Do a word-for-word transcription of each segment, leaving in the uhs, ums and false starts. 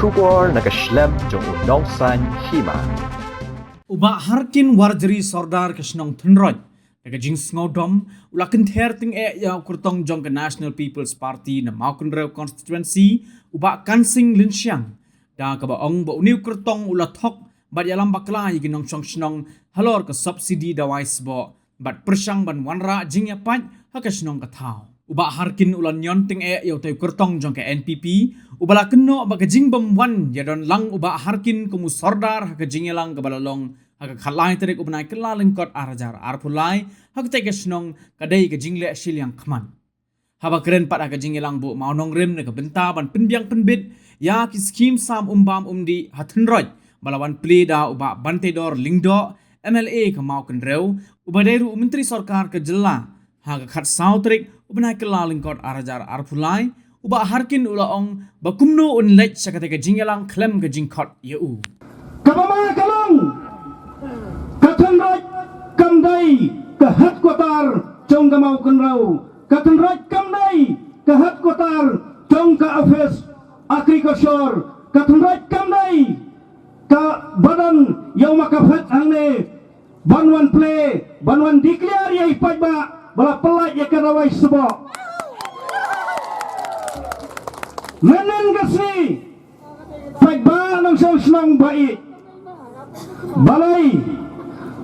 Khubor na ka shlem jong u Nongsaiñ Hima. U Bah Harkin Warjri Sordar ka shnong Thynroit, da ka jingsngewdom u la kynther tyngeh ïa u kyrtong jong ka National People's Party na Mawkynrew Constituency, u Bah Kansing Lynshiang, da kaba ong ba une u kyrtong u la thok bad ïalam bakla ïa ki nongshong shnong halor ka subsidy dawai sboh bad pyrshang ban wanrah jingïapait ha ka shnong ka thaw. U Bah Harkin u la ñion tyngeh ïa utei u kyrtong jong ka N P P, uba la kynnoh ba ka jingbym wan ïadon lang u Bah Harkin kum u Sordar ha ka jingïalang kaba la long ha ka khatlai tarik u bnai Kyllalyngkot ar hajar arphew lai ha katei ka shnong ka dei ka jingleh shiliang khmat. Haba kren pat ha ka jingïalang buh mawnongrim na ka bynta ban pynbiang pynbit ïa ki skhim sam umbam umdih ha Thynroit, ba la wan plie da u Bah Banteidor Lyngdoh, M L A ka Mawkynrew, uba dei ruh u Myntri Sorkar ka Jylla, ha ka khatsaw tarik u bnai Kyllalyngkot ar hajar arphew lai, u Bah Harkin u la ong ba kumno un leit sha katei ka jingïalang khlem ka jingkhot ïa u. Kaba ma ka long, ka Thynroit kam dei ka headquarter jong ka Mawkynrew. Ka Thynroit kam dei ka headquarter jong ka office agriculture. Ka Thynroit kam dei kaba don ïa u ma ka phet hangne ban wan plie, ban wan declare ïa i paidbah ba la pyllait ïa ka dawai sboh. Mynnin ka sngi, paidbah nongshong shnong ba ïeit, balei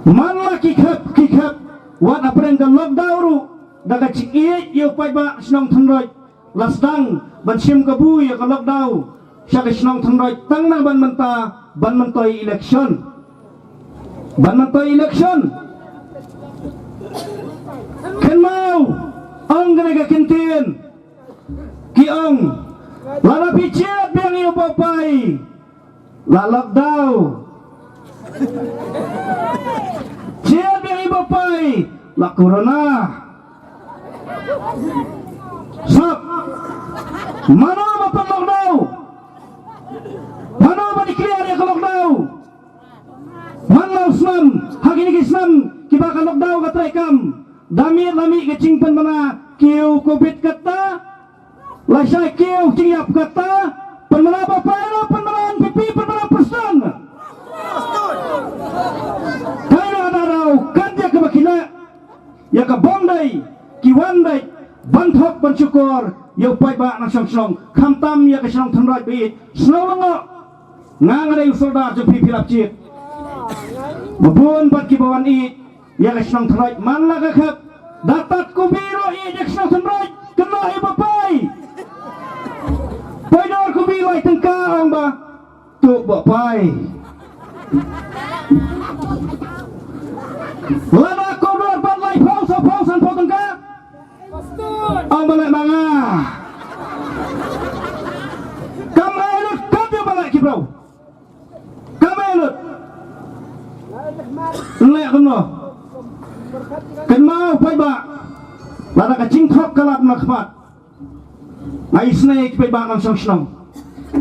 man la ki khep ki khep, wat hapdeng ka lockdown ruh, da ka jingïeit ïa u paidbah shnong Thynroit, la sdang ban shim kabu ïa ka lockdown sha ka shnong Thynroit tang na ban mynta, ban myntoi election. Ban myntoi election. Kynmaw, ong kane ka kyntien, ki ong, lada phi jied biang ïa u Bah Pai, la lockdown. Jied biang ïa u Bah Pai, la corona. Sap, mano ba pynlockdown? Mano ba declare ïa ka lockdown? Man la u snam, ha kine ki snam kiba ka lockdown ka trei kam, da mih la mih ka jingpynbna kiew Covid kata, la shai kiew jingïap kata, pynbna Bah Pai, pynbna N P P, pynbna Prestone. Kaei na ka daw kat ïa kaba ki leh, ïa ka bym dei, ki wan dei ban thok ban shukor ïa u paidbah nongshong shnong, khamtam ïa ka shnong Thynroit ba ïeit. Sngewlyngngoh, nga nga dei u Sordar jong phi, phi lap jied. Ba bun pat kiba wan ïeit ïa ka shnong Thynroit man la ka khep. Da tad kubi ruh ïeit ïa ka shnong Thynroit, kynnoh ïa u Bah Pai. Poi dor kubi lai tyngka, ong ba, tuh Bah Pai. Lada kordor pat laiphew, sawphew, sanphew tyngka, ong ba leh ma nga. Kam ai lut kat ïa ba leh ki briew. Kam ai lut. Leh kumno? Kynmaw paidbah, lada ka jingthok ka lap na khmat, nga isynei ïa ki paidbah nongshong shnong,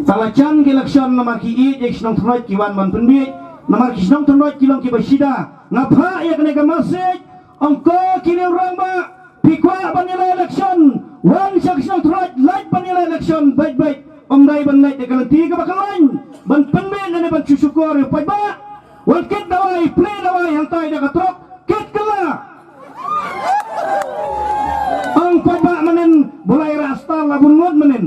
tang la jan ka election namar ki ïeit ïa ki shnong Thynroit ki wan ban pynbiej, namar ki shnong Thynroit ki long kiba shida. Nga phah ïa kane ka message, ong ko ki riew rangbah, phi kwah ban ïaleh election, wan sha ka shnong Thynroit, leit ban ïaleh election beit beit. Ym dei ban leit da ka lynti kaba khlaiñ ban pynbiej lane ban shu shukor ïa u paidbah. Wan kit dawai, plie dawai hangtai da ka trok, kit kylla. Ong paidbah mynnin, bulai rasta la bun ngut mynnin.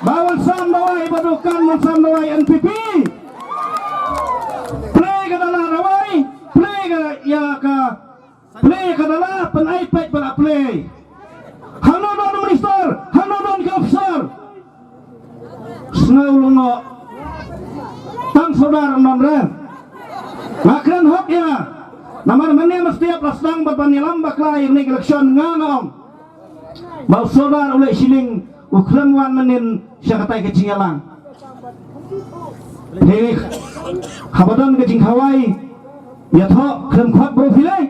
Ba wan sam dawai ba dukan, wan sam dawai N P P. Plie ka dala dawai, plie ka ïa ka, plie ka dala, pyn-ai peit ba la plie. Hangno don minister, hangno don ki officer. Sngewlyngngoh. Tang Sordar ym don re. Nga kren hok ïa. Namar mynne mynstep la sdang bad ban ïalam bakla ïa kane ka election, nga nga ong ba u Sordar u leh shilliang u khlem wan mynnin sha katai ka jingïalang. Hei, haba don ka jingkhawai, ïathoh khlem khot bro phi leh.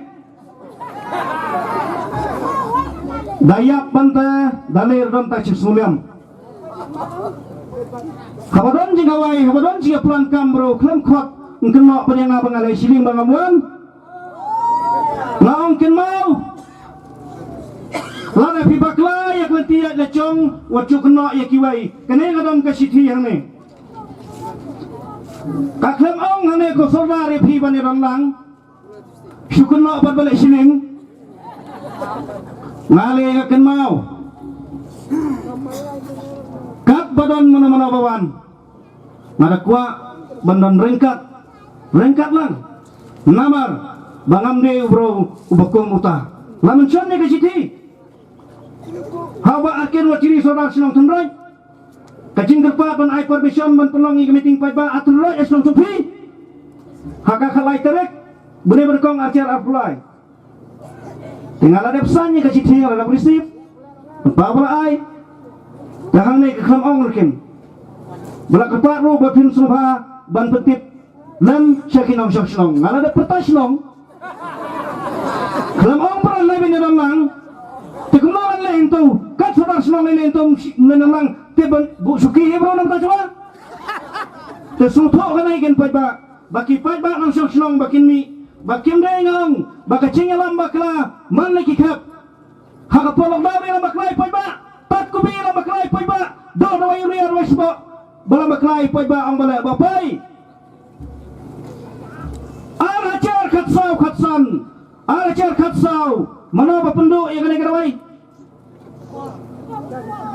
Da ïap bynta, da leh don ta shisha sngewlem. Haba don jingkhawai, haba don jingïaplan kam bro, khlem khot, ngin kynnoh pynïang nga ba nga leh shilliang ba ngam wan. Nga ong kynmaw. Lada phi bakla ïa ka lynti ïa la jong, wat ju kynnoh ïa kiwei. Kane nga don ka shithi hangne. Ka khlem ong hangne ko sordar ïa phi ban ïadon lang. Shu kynnoh pat ba leh shilling. Nga leh nga kynmaw. Katba don mano mano ba wan, nga da kwah ban don ryngkat. Ryngkat lang. Namar ba ngam dei u briew uba kum uta. La mynshon ïa ka shithi. Haba Arken Watiri sordar shnong Thynroit, ka jingkyrpad ban ai permission ban pynlong ïa ka meeting paidbah ha Thynroit, ha shnong jong phi. Ha ka khatlai tarik bnai ba nyngkong ar hajar arphew lai. Te nga la dep sign ïa ka shithi, nga la dep receive. Ba ba la ai. Te hangne ka khlem ong ruh kin. Ba la kyrpad ruh ba phin sngewbha ban pyntip lem sha ki nongshong shnong. Nga la dep pyrta shnong. Khlem ong ba la leh ban ïadon lang. Te kumno ngan leh hangto? Kat sordar shnong leh hangto, ym leh ïadon lang. Te ban buh shuki hi bro, namar ta shuwa. Te sngewthuh kane kin paidbah. Ba ki paidbah nongshong shnong ba kin mih, ba kim dei, nga ong ba ka jingïalam bakla man la ki khep. Ha ka por lockdown ïalam bakla ïa paidbah. Tat kubi ïalam bakla ïa paidbah. Doh dawai urea dawai sboh. Ba lam bakla ïa paidbah, ong ba leh, ba pei. Ar hajar khatsaw khatsan, ar hajar khatsaw. Mano ba pynduh ïa kane ka dawai?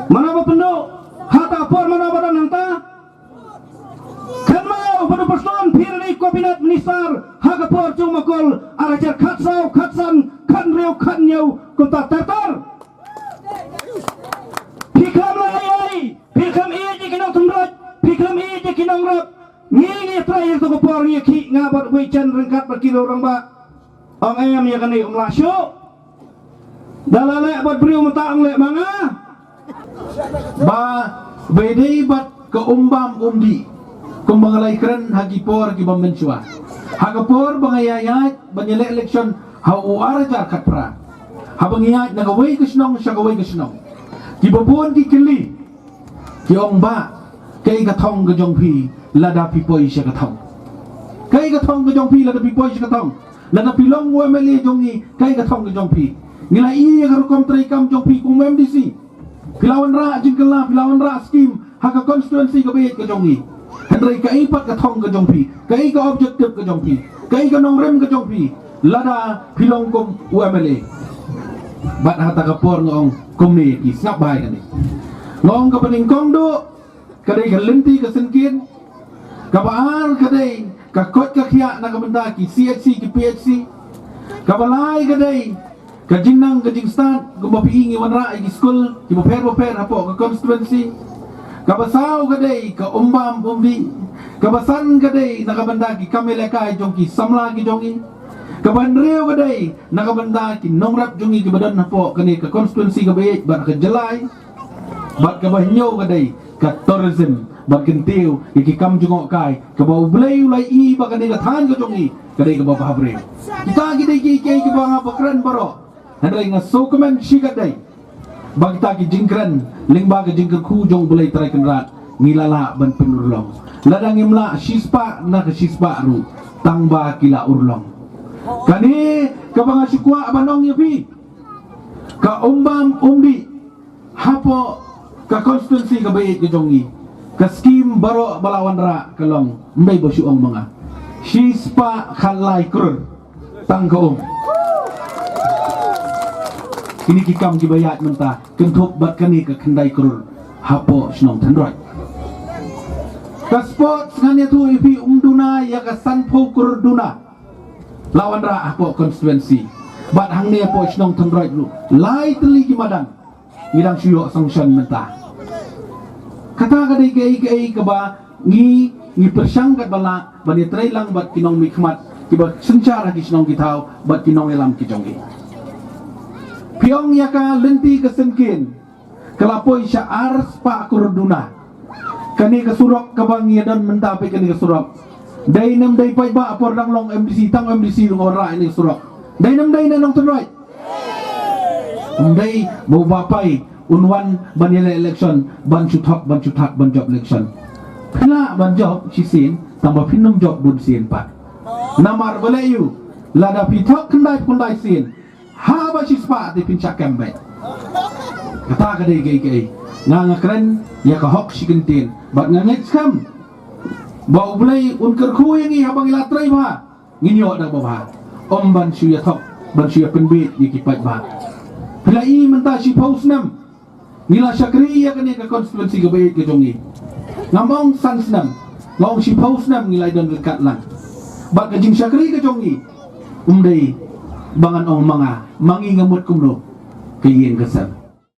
Mano ba pynduh? Ha ta por mano ba don hangta? Kynmaw ba u Prestone phi dei cabinet minister ha ka por jong u Mukul, ar hajar khatsaw, khatsan, khathynriew, khathynñiew, kumta ter ter. Phi khlem leh ei ei, phi khlem ïeit ïa ki nong Thynroit, phi khlem ïeit ïa ki nongrep. Ngi ngi trei ïa ka por, ngi khih, nga bad Wei Chen ryngkat bad ki rangbah. Ong em ïa kane um lah shuh. Da la leh bad briew mynta ong leh ma nga. Ba, ba ïadei bad ka um bam um dih, kumba nga la ïakren ha ki por kiba mynshuwa. Ha ka por ba nga ïaid ban ïaleh election ha u ar hajar khatphra, haba nga ïaid na kawei ka shnong sha kawei ka shnong, kiba bun ki kylli. Ki ong, Bah, kaei ka thong ka jong phi lada phi poi sha ka thong? Kaei ka thong ka jong phi lada phi poi sha ka thong? Lada phi long u M L A jong ngi, kaei ka thong ka jong phi? Ngi la ïohi ïa ka rukom treikam jong phi kum M D C. Phi la wanrah jingkylla, phi la wanrah skim ha ka constituency kaba ïeit ka jong ngi. Hynrei kaei pat ka thong ka jong phi? Kaei ka objective ka jong phi? Kaei ka nongrim ka jong phi lada phi long kum u M L A? Bad ha ta ka por nga ong kumne, ki sngap bha ïa kane. Nga ong kaba nyngkong duh, ka dei ka lynti ka syngkien. Kaba ar ka dei ka koit ka khiah na ka bynta ki C H C, ki P H C. Kaba lai ka dei ka jingnang ka jingstad, kumba phi i ngi wanrah ïa ki skul kiba pher ba pher hapoh ka constituency. Kaba saw ka dei ka um bam um dih. Kaba san ka dei na ka bynta ki kam ïalehkai jong ki samla ki jong ngi. Kaba hynriew ka dei na ka bynta ki nongrep jong ngi kiba don hapoh kane ka constituency kaba ïeit bad ka jylla. Bad kaba hynñiew ka dei ka tourism, bad kyntiew ïa ki kam jngohkai kaba U Blei u la ïohi ba kane ka thaiñ ka jong ngi ka dei kaba bhabriew. Kita ki dei ki, ki, kiba nga ba kren baroh. Hynrei nga sngewkmen shikatdei ba kita ki jingkren lyngba ka jingkyrkhu jong U Blei Trai Kynrad ngi la lah ban pynurlong. Lada ngim lah shispah na ka shispah ruh, tang ba ki la urlong. Kane kaba nga shu kwah ban ong ïa phi, ka um bam um dih hapoh ka constituency kaba ïeit ka jong ngi. Ka skim baroh ba la wanrah ka long, ym dei ba shu ong ma nga, shispah khatlai klur tang ka um. Kine ki kam kiba ïaid mynta kynthup bad kane ka khyndai klur hapoh shnong Thynroit. Ka sports, ngan ïathuh ïa phi, ym duna ïa ka sanphew klur duna la wanrah hapoh constituency. Bad hangne hapoh shnong Thynroit ruh lai tylli ki madan ngi dang shu ïoh sanction mynta. Kata ka dei kaei kaei kaba ngi, ngi pyrshang katba lah ban ïatrei lang bad ki nongmihkhmat kiba synshar ha ki shnong ki thaw bad ki nongïalam ki jong ngi. Phi ong ïa ka lynti ka syngkien, ka la poi sha arspah klur duna. Kane ka surok kaba ngi ïadon mynta, peit kane ka surok. Dei ne ym dei paidbah? Ha por dang long M D C, tang M D C ruh nga wanrah ïa kane ka surok. Dei ne ym dei na Nongthymmai? Ym dei ba u Bah Pai un wan ban ïaleh election ban shu thok, ban shu thak, ban jop election. Phi lah ban jop shisien, tang ba phin ym jop bun sien pat. Namar balei? Lada phi thok khyndai khyndai sien, haba shispah te phin shah kem beit. Kata ka dei kaei kaei. Nga, nga kren ïa ka hok shi kyntien bad nga ngeit skhem Ba U Blei un kyrkhu ïa ngi haba ngi la trei bha, ngin ïoh da kaba bha. Ym ban shu ïa thok, ban shu ïa pynbeit ïa ki paidbah. Phi la i mynta shiphew snem ngi la shakri ïa kane ka constituency kaba ïeit ka jong ngi. Ngam ong san snem, nga ong shiphew snem ngi la don ryngkat lang. Bad ka jingshakri ka jong ngi um dei ba ngan ong ma nga, ma ngi nga mut kumno ka ïing ka sem.